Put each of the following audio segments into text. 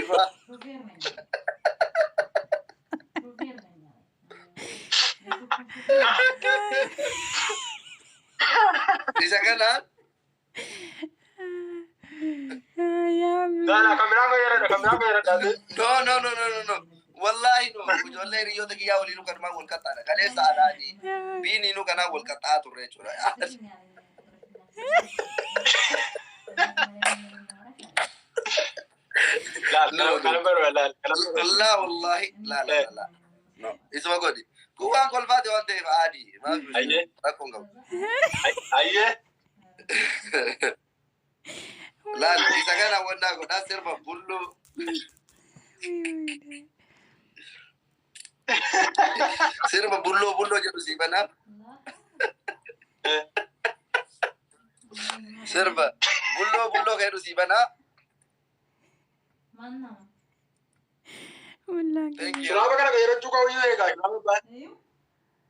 Sifa. Isa kanaan Lala, kan biraan fayyadadha, kan biraan fayyadadha. No, no, no, no, no, no. Wallahi no. Ijoollee hiriyoota kiyyaa waliinuu kanumaan wal qaxxaadha. Kaleessa alaanii biiniinuu kanaan wal qaxxaa turre jechuudha. Laal, kana godhu, laal, kana godhu. Laa wallahi laa laa laa. No. Isuma godhi. Kun waan kolfaate waan ta'eef aadii. Maal Ayyee. rakkoon qabu. Ayyee. Laal isa kana wannaa godhaa sirba bulloo. Sirba bulloo bulloo jedhu sii banaa. Sirba bulloo bulloo kan jedhu sii banaa. Thank you. Shiraaba kana fayyadachuu qabu yoo eegaa. Shiraaba baay'ee.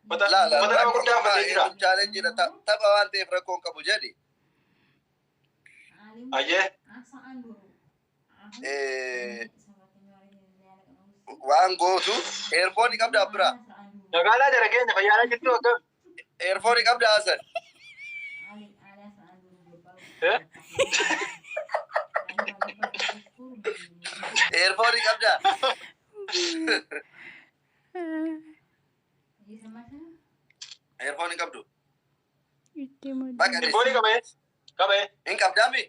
Uffata Laa laa uffata nama guddaa uffatee jira. challenge dha. Tapha waan ta'eef rakkoon qabu jedhi. Ayyee. Waan gootu earphone qabda bira. Magaalaa jara keenya fayyaadhaa jirtu akkam? Earphone qabda Hasan. Eh? Earphone qabda. Earphone qabdu. Baqa Earphone qabee? Qabee. Hin qabdaami?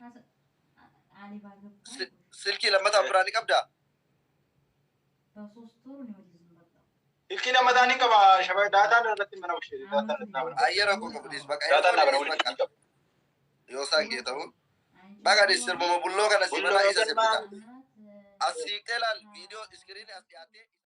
Silkii lammataa biraa ni qabdaa? Silkii lammataa ni qaba. Shaba daataan irratti mana bushee. Daataan irratti naa bana. Ayyee rakkoo qabu dhiis baqa. Daataan naa bana Earphone walitti bakka qabu. yoo isaan gee ta'u. Baqa dhiis sirbuma bulloo kana si Bulloo banaa isa galmaa. sirbita. As siiqee laal viidiyoo iskiriinii as dhiyaatee.